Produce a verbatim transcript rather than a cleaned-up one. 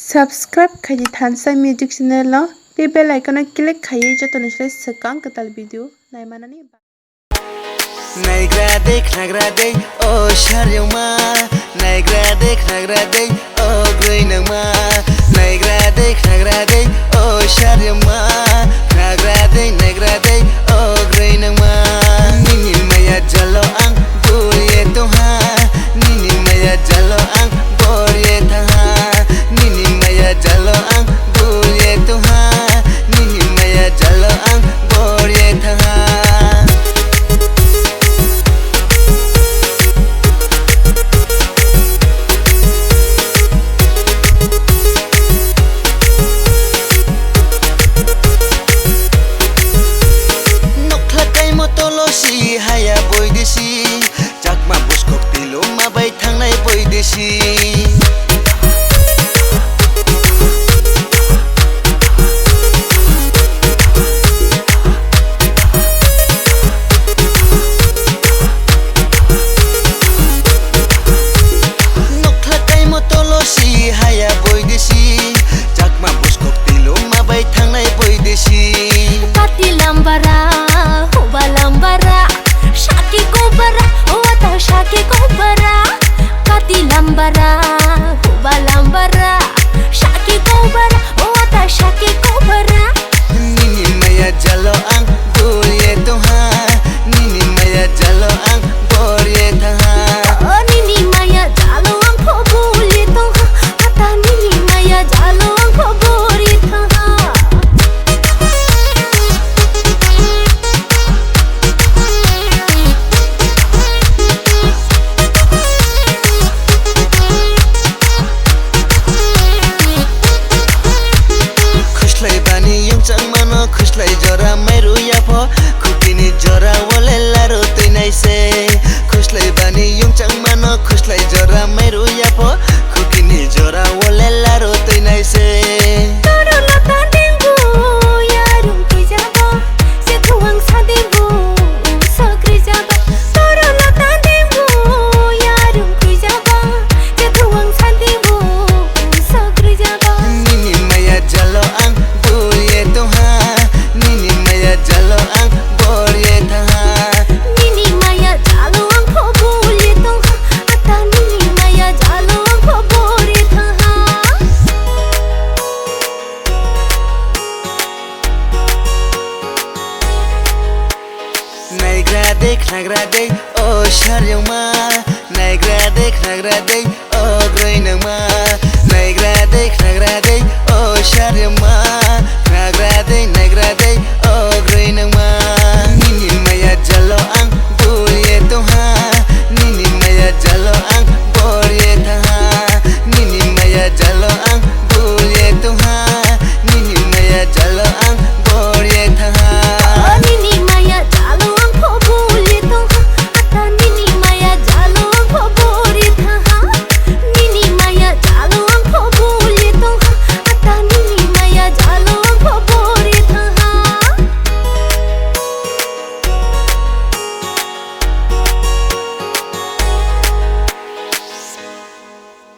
Subscribe khaidi Thansa Music channel no, tei bell icon no click khaiwi joto ni slai swkang kwtal video naimanani. Naigra de khnagra de o saryoma, naigra de khnagra de o groi nangma, naigra de khnagra de o saryoma, khnagra de naigra de o groi nangma. Nini maya jalo ang buriye tongha, nini maya jalo ang buriye thangha, nini maya jalo ang buriye tongha, nini maya jalo ang buriye thangha. Nokla kaimo tolo si haya boidesi, chakma buskok tilo ma bai thangnai boidesi. Nokla kaimo tolo si haya boidesi, chakma buskok tilo ma bai thangnai boidesi. Kati lambara, huba lambara, saki kobara, wata saki kobara. Kati lambara, huba lambara, saki kobara, wata saki kobara. Nini maya jalo ang buriye tongha, nini maya jalo ang buriye thangha. O nini maya jalo ang pho buriye tongha, ata nini maya jalo ang pho buriye thangha. Khuslai bani yungchang mano, khuslai jora mairu yapho, khukini jora wole laru twi nai se. Khuslai bani yungchang mano, khuslai jora mairu yapho, khukini jora wole laru twi nai se. Toro lota dengbu yarung twi jabo, se thuang sa dengbu sakri jabo. Toro lota dengbu yarung twi jabo, se thuang sa dengbu sakri jabo. Nini maya jalo ang buriye tongha, nini maya jalo ang buriye thangha. Nini maya jalo ang pho buriye tongha, ata nini maya jalo ang pho buriye thangha. Naigra de khnagra de o saryoma, naigra de khnagra de o groi nangma, naigra de khnagra de o saryoma,